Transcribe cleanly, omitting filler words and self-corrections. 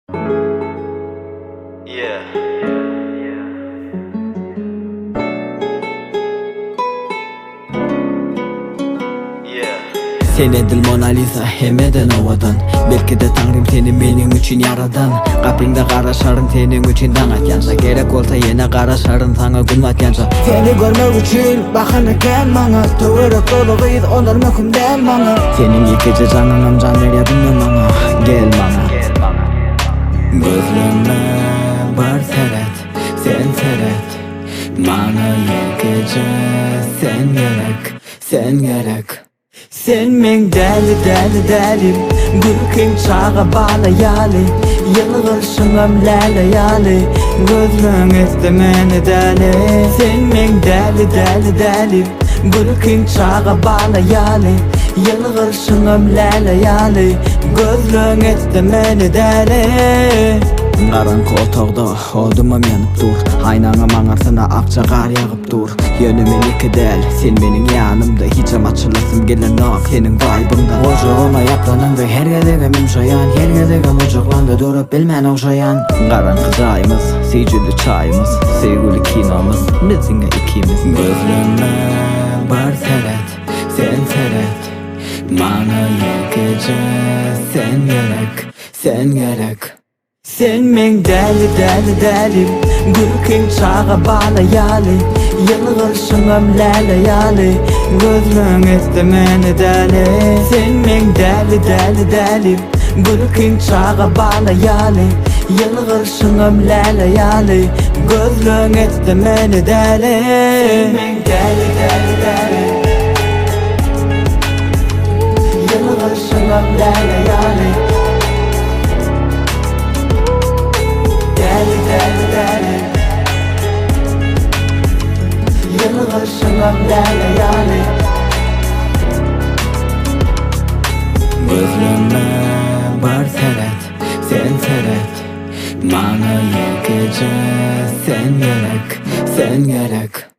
Yeah. Yeah. Sen edil Mona Lisa hemmeden owadan Belki-de Taňrym seni meniň üçin ýaradan Gapyňda garaşaryn seniň üçin daň atýança Gerek bolsa ýene garaşaryn saňa gün batýança Seni görmek üçin bahana kän maňa Töwerek doly gyz olar möhüm däl maňa Seniň ýekeje janyňam jan berýär günde maňa Gel maňa Gözleme bir seret sen seret Maňa ýekeje sen gerek sen gerek Sen meň däli däli dälim Gülkiň çaga bala ýaly Ýylgyrşyňam läle ýaly Gözleň etdi meni däli Sen meň däli däli dälim Gülkiň çaga bala ýaly Ýylgyrşyňam läle ýaly Gözleň etdi meni däli Garaňky otagda odumam ýanyp dur Aýnaňam aňyrsyna akja gar ýagyp dur Ýöne men ýeke däl, sen meniň ýanymda Hijem açylasym gelenok seniň waýbyňdan Gujagyma ýaplanyňda her gezegem ýumşaýan Her gezegem gujaklanda durup bilmän ogşaýan Garaňky jaýymyz, süýjüli çaýymyz Söýgüli kinomyz, biz diňe ikimiz Gözleme bir seret, sen seret Maňa ýekeje sen gerek, sen gerek Sen meň däli däli dälim Gülkiň çaga bala ýaly Ýylgyrşyňam läle ýaly Gözleň etdi meni däli Sen meň däli däli dälim Gülkiň çaga bala ýaly Ýylgyrşyňam läle ýaly Gözleň etdi meni däli Sen meň däli däli dälim Ýylgyrşyňam läle ýaly Däli däli däli Ýylgyrşyňam läle ýaly Gözleme bir seret, sen seret Maňa ýekeje sen gerek, sen gerek.